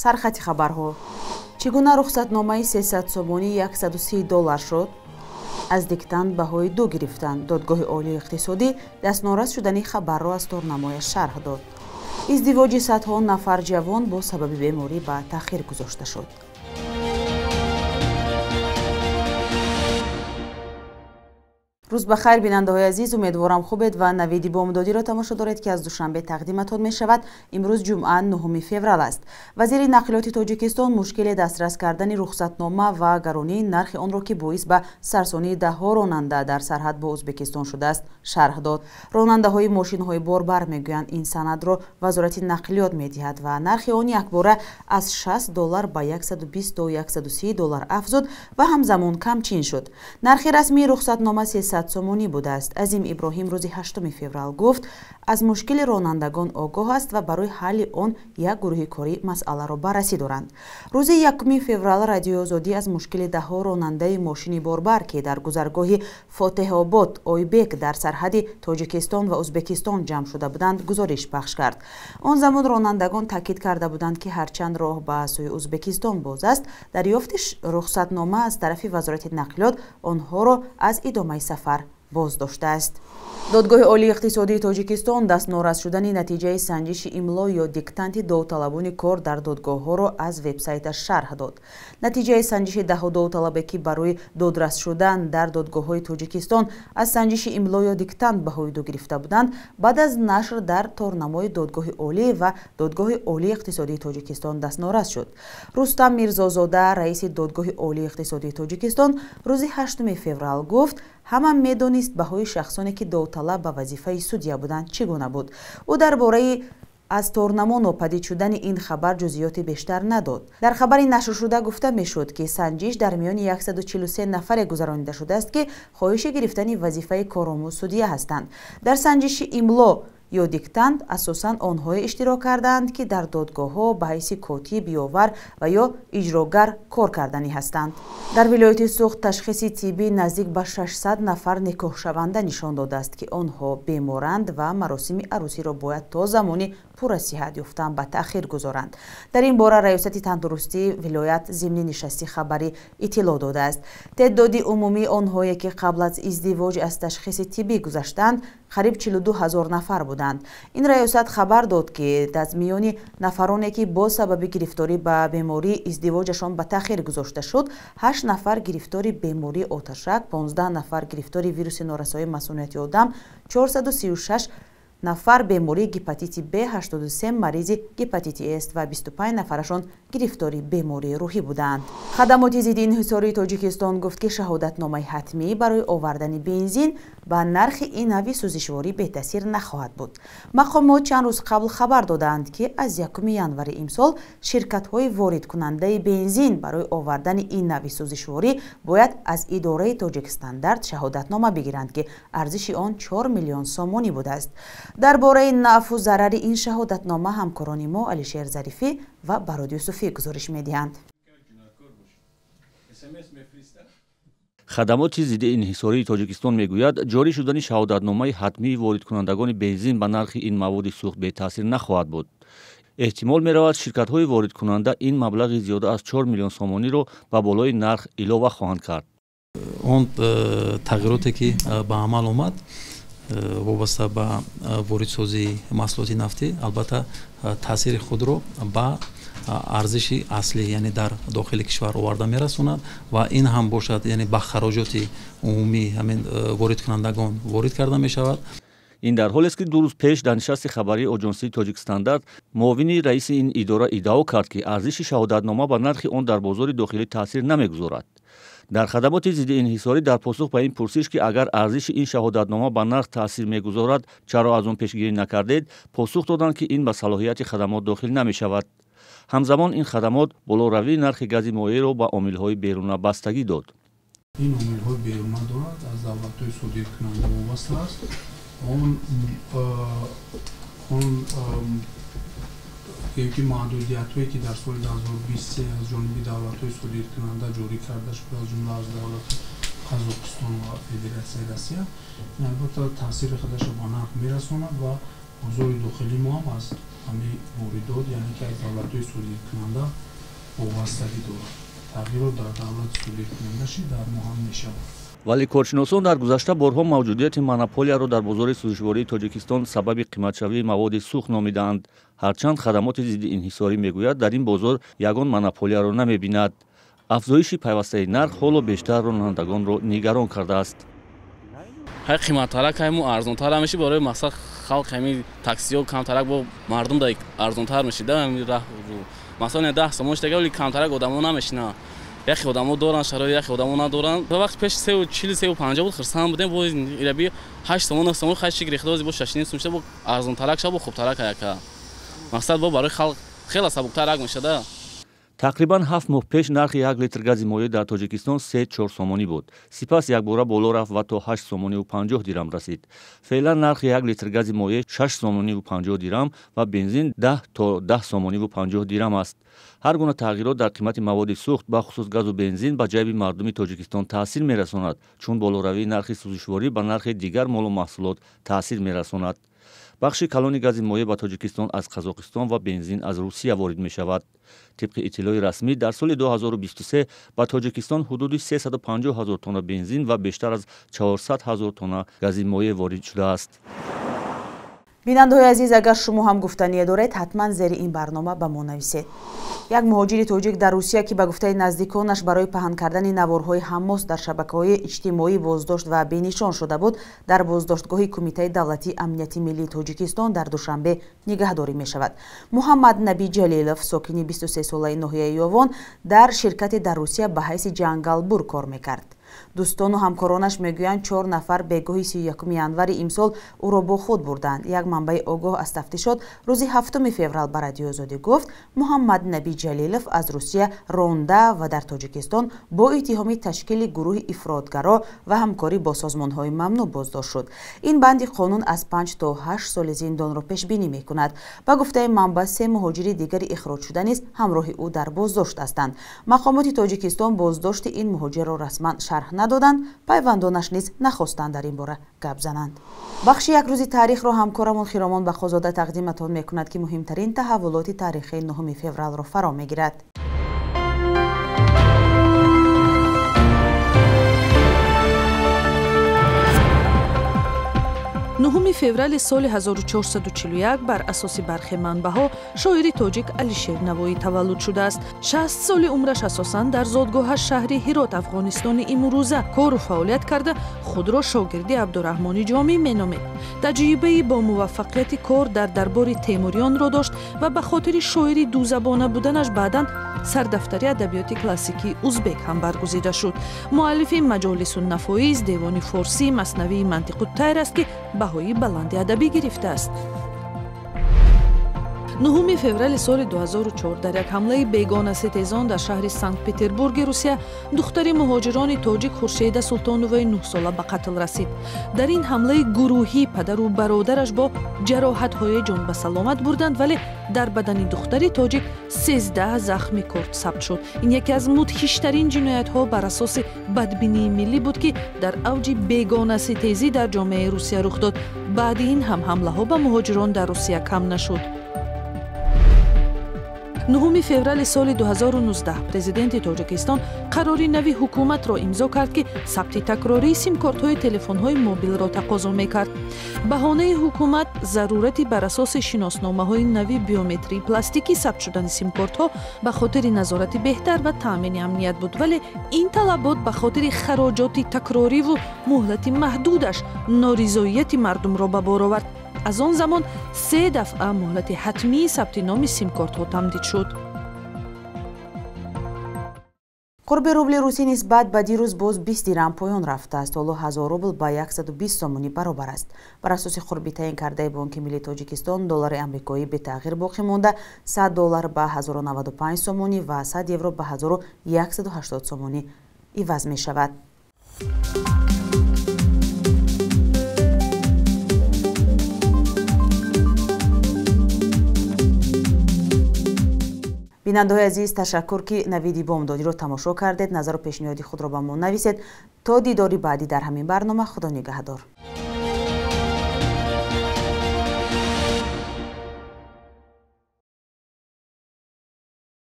Сархати хабарҳо. Чӣ гуна рухсатномаи 300 сомонӣ 130 доллар шуд? Аз диктант баҳои ду гирифтанд. Додгоҳи Олии иқтисодӣ дастнорас шудани хабарро аз торнамояш шарҳ дод. Издивоҷи садҳо нафар ҷавон бо сабаби беморӣ ба таъхир гузошта шуд. Рӯз ба хайр, бинандаҳои азиз, умедворам хубед ва навиди бомдодиро тамошо доред, ки аз Душанбе тақдиматон мешавад. Имрӯз ҷумъа, 9 феврал аст. Вазири нақлиёти Тоҷикистон мушкили дастрас кардани рухсатнома ва гаронии нархи онро, ки боис ба сарсонии даҳҳо ронанда дар сарҳад бо Ӯзбекистон шудааст, шарҳ дод. Ронандаҳои мошинҳои борбар мегӯянд, ин санадро Вазорати нақлиёт медиҳад ва нархи он якбора аз 60 доллар ба 120 то 130 доллар афзуд ва ҳамзамон камчин шуд. Нархи расмии рухсатнома 300 сомонӣ будааст. Азим Иброҳим рӯзи 8 феврал гуфт, аз мушкили ронандагон огоҳ аст ва барои ҳалли он як гурӯҳи корӣ масъаларо баррасӣ доранд. Рӯзи 1 феврал Радиои Озодӣ аз мушкили даҳҳо ронандаи мошини борбар, ки дар гузаргоҳи Фотеҳобод Ойбек дар сарҳади Тоҷикистон ва Ӯзбекистон ҷамъ шуда буданд, гузориш пахш кард. Он замон ронандагон таъкид карда буданд, ки ҳарчанд роҳ ба сӯи Ӯзбекистон боз аст, дарёфти рухсатнома аз тарафи Вазорати нақлиёт онҳоро аз идомаи сафар боздоштааст. Додгоҳи Олии иқтисодии Тоҷикистон дастнорас шудани натиҷаи санҷиши имло ё диктанти довталабони кор дар додгоҳҳоро аз вебсайташ шарҳ дод. Натиҷаи санҷиши даҳу довталабе, ки барои додрас шудан дар додгоҳҳои Тоҷикистон аз санҷиши имло ё диктант баҳои ду гирифта буданд, баъд аз нашр дар торнамои Додгоҳи Олӣ ва Додгоҳи Олии иқтисодии Тоҷикистон дастнорас шуд. Рустам Мирзозода, раиси Додгоҳи Олии иқтисодии Тоҷикистон, рӯзи 8 феврал гуфт, ҳама медонист баҳои шахсоне, ки довталаб ба вазифаи судя буданд, чӣ гуна буд. Ӯ дар бораи аз торнамо нопадид шудани ин хабар ҷузъиёти бештар надод. Дар хабари нашршуда гуфта мешуд, ки санҷиш дар миёни 143 нафаре гузаронида шудааст, ки хоҳиши гирифтани вазифаи коромӯз судя ҳастанд. Дар санҷиши имло ё диктант асосан онҳое иштирок кардаанд, ки дар додгоҳҳо ба ҳайси котиб, ёвар ва ё иҷрогар кор карданӣ ҳастанд. Дар вилояти Суғд ташхиси тиббӣ наздик ба 600 нафар никоҳшаванда нишон додааст, ки онҳо беморанд ва маросими арӯсиро бояд то замони пурра сиҳат ёфтан ба таъхир гузоранд. Дар ин бора Раёсати тандурустии вилоят зимни нишасти хабарӣ иттилоъ додааст. Теъдоди умумии онҳое, ки қабл аз издивоҷ аз ташхиси тиббӣ гузаштанд, қариб 42 ҳазор нафар буданд. Ин раёсат хабар дод, ки аз миёни нафароне, ки бо сабаби гирифторӣ ба беморӣ издивоҷашон ба таъхир гузошта шуд, 8 нафар гирифтори бемории оташак, 15 нафар гирифтори вируси норасоии масунияти одам, 436 нафар бемории гепатити Б, 83 маризи гепатити С ва 25 нафарашон гирифтори бемории рӯҳӣ буданд. Хадамоти зидди инҳисории Тоҷикистон гуфт, ки шаҳодатномаи ҳатмӣ барои овардани бензин ба нархи ин нави сӯзишворӣ бетаъсир нахоҳад буд. Мақомот чанд рӯз қабл хабар додаанд, ки аз 1 январи имсол ширкатҳои воридкунандаи бензин барои овардани ин нави сӯзишворӣ бояд аз идораи Тоҷикстандарт шаҳодатнома бигиранд, ки арзиши он 4 миллион сомонӣ будааст. Дар бораи нафу зарари ин шаҳодатнома ҳамкорони мо Алишер Зарифӣ ва Барод Юсуфӣ гузориш медиҳанд. Хадамоти зидди инҳисории Тоҷикистон мегӯяд, ҷорӣ шудани шаҳодатномаи ҳатмии воридкунандагони бензин ба нархи ин маводи сӯхт бетаъсир нахоҳад буд. Эҳтимол меравад, ширкатҳои воридкунанда ин маблағи зиёда аз 4 миллион сомониро ба болои нарх илова хоҳанд кард. Он тағйироте, ки ба амал омад вобаста ба воридсозии маҳсулоти нафтӣ, албатта таъсири худро ба арзиши аслӣ, яъне дар дохили кишвар оварда мерасонад ва ин ҳам бошад, яъне ба хароҷоти умумӣ ҳамин воридкунандагон ворид карда мешавад. Ин дар ҳолест, ки ду рӯз пеш дар нишасти хабарии Оҷонсии Тоҷикстандарт муовини раиси ин идора иддао кард, ки арзиши шаҳодатнома ба нархи он дар бозори дохилӣ таъсир намегузорад. Дар хадамоти зидди инҳисорӣ дар посух ба ин пурсиш, ки агар арзиши ин шаҳодатнома ба нарх таъсир мегузорад, чаро аз он пешгирӣ накардед, посух доданд, ки ин ба салоҳияти хадамот дохил намешавад. Ҳамзамон ин хадамот болоравии нархи гази моеъро ба омилҳои беруна бастагӣ дод. Ин омилҳои беруна дорад, аз давлатҳои содиркунанда вобаста аст. Он ки маҳдудиятҳое, ки дар соли 2023 аз ҷониби давлатҳои содиркунанда ҷорӣ карда шуд, аз ҷумла аз давлати Қазоқистон ва Федератсияи Россия, ин албатта таъсири худашро ба нарх мерасонад ва бозори дохилии мо ҳам аз ҳамин воридот, яъне ки аз давлатҳои содиркунанда вобастагӣ дорад. Тағйирот дар давлати содиркунанда ши дар мо ҳам мешавад. Вале коршиносон дар гузашта борҳо мавҷудияти монополияро дар бозори сӯзишвории Тоҷикистон сабаби қиматшавии маводи сӯхт номидаанд. Ҳарчанд хадамоти зидди инҳисорӣ мегӯяд, дар ин бозор ягон монополияро намебинад. Афзоиши пайвастаи нарх ҳоло бештар ронандагонро нигарон кардааст. Ҳай қиматтарак, ҳай мо арзонтар меши, барои мақсад халқ ҳамин таксиҳо камтарак бо мардум да арзонтар меши да ҳамин раҳ. Масалан 10 сомон шуда, вале камтарак одамо намешинанд. Яхе одамо доранд шароит, яхе одамо надоранд. Ба вақт пеш 3.40 3.50 буд, хурсанд будем, бо ираби 8 сомон 9 сомон хай чи гирифта, бо 6.5 сом шуда, бо арзонтарак шуда, бо хубтарак яка. Мақсад бо барои халқ хеле сабуктарак мешуда. Тақрибан 7 моҳ пеш нархи 1 литр гази моеъ дар Тоҷикистон 3-4 сомонӣ буд. Сипас якбора боло рафт ва то 8 сомониву 50 дирам расид. Феълан нархи 1 литр гази моеъ 6 сомониву 50 дирам ва бензин 10 то 10 сомониву 50 дирам аст. Ҳар гуна тағйирот дар қимати маводи сӯхт, бахусус газу бензин, ба ҷайби мардуми Тоҷикистон таъсир мерасонад, чун болоравии нархи сӯзишворӣ ба нархи дигар молу маҳсулот таъсир мерасонад. Бахши калони гази моеъ ба Тоҷикистон аз Қазоқистон ва бензин аз Русия ворид мешавад. Тибқи иттилои расмӣ, дар соли 2023 ба Тоҷикистон ҳудуди 350 ҳазор тонна бензин ва бештар аз 400 ҳазор тонна гази моеъ ворид шудааст. Бинандаҳои азиз, агар шумо ҳам гуфтание доред, ҳатман зери ин барнома ба мо нависед. Як муҳоҷири тоҷик дар Русия, ки ба гуфтаи наздиконаш барои паҳн кардани наворҳои ҳамос дар шабакаҳои иҷтимоӣ боздошт ва бенишон шуда буд, дар боздоштгоҳи Кумитаи давлатии амнияти миллии Тоҷикистон дар Душанбе нигаҳдорӣ мешавад. Муҳаммад Наби Ҷалилов, сокини 23-солаи ноҳияи Ёвон, дар ширкате дар Русия ба ҳайси ҷангалбур кор мекард. Дӯстону ҳамкоронаш мегӯянд, 4 нафар бегоҳи 31 январи имсол ӯро бо худ бурданд. Як манбаи огоҳ аз тафтишот рӯзи 7 феврал ба Радиои Озодӣ гуфт, Муҳаммад Наби Ҷалилов аз Русия ронда ва дар Тоҷикистон бо иттиҳоми ташкили гурӯҳи ифротгаро ва ҳамкорӣ бо созмонҳои мамнӯъ боздошт шуд. Ин банди қонун аз 5 то 8 соли зиндонро пешбинӣ мекунад. Ба гуфтаи манбаъ, 3 муҳоҷири дигари ихроҷшуда низ ҳамроҳи ӯ дар боздошт ҳастанд. Мақомоти Тоҷикистон боздошти ин муҳоҷирро расман шарҳ надоданд, пайвандонаш низ нахостанд дар ин бора гап зананд. Бахши як рӯзи таърихро ҳамкорамон Хиромон Бақозода тақдиматон мекунад, ки муҳимтарин таҳаввулоти таърихии 9 февралро фаро мегирад. 9 феврали соли 1441 бар асоси бархе манбаъҳо шоири тоҷик Алишер Навоӣ таваллуд шудааст. 60 соли умраш асосан дар зодгоҳаш шаҳри Ҳирот, Афғонистони имрӯза, кору фаъолият карда, худро шогирди Абдураҳмони Ҷомӣ меномид. Таҷрибаи бо муваффақияти кор дар дарбори Темуриёнро дошт ва ба хотири шоири дузабона буданаш баъдан сардафтари адабиёти классикии узбек ҳам баргузида шуд. Муаллифи Маҷолисуннафоиз, девони форсӣ, маснавии Мантиқуттайр аст, ки баҳои баланди адабӣ гирифтааст. 9 феврали соли 2004 дар як ҳамлаи бегонаситезон дар шаҳри Санкт-Петербурги Русия духтари муҳоҷирони тоҷик Хуршеда Султоноваи 9-сола ба қатл расид. Дар ин ҳамлаи гурӯҳӣ падару бародараш бо ҷароҳатҳои ҷон ба саломат бурданд, вале дар бадани духтари тоҷик 13 захми корд сабт шуд. Ин яке аз мудҳиштарин ҷиноятҳо бар асоси бадбинии миллӣ буд, ки дар авҷи бегонаситезӣ дар ҷомеаи Русия рух дод. Баъди ин ҳам ҳамлаҳо ба муҳоҷирон дар Русия кам нашуд. 9 феврали соли 2019 президенти Тоҷикистон қарори нави ҳукуматро имзо кард, ки сабти такрории симкортҳои телефонҳои мобилро тақозо мекард. Баҳонаи ҳукумат зарурати бар асоси шиносномаҳои нави биометрии пластикӣ сабт шудани симкортҳо ба хотири назорати беҳтар ва таъмини амният буд, вале ин талабот ба хотири хароҷоти такрориву муҳлати маҳдудаш норизоияти мардумро ба бор овард. Аз он замон 3 дафъа муҳлати ҳатмии сабти номи симкортҳо тамдид шуд. Қурби рубли русӣ нисбат ба дирӯз боз 20 дирам поён рафтааст. Ҳоло 1000 рубл ба 120 сомонӣ баробар аст. Бар асоси қурби таъин кардаи Бонки миллии Тоҷикистон, доллари амрикоӣ бетағйир боқӣ монда, 100 доллар ба 1095 сомонӣ ва 100 евро ба 1180 сомонӣ иваз мешавад. Бинандаҳои азиз, ташаккур, ки навиди бомдодиро тамошо кардед. Назару пешниҳоди худро ба мо нависед. То дидори баъдӣ дар ҳамин барнома, Худо нигаҳдор.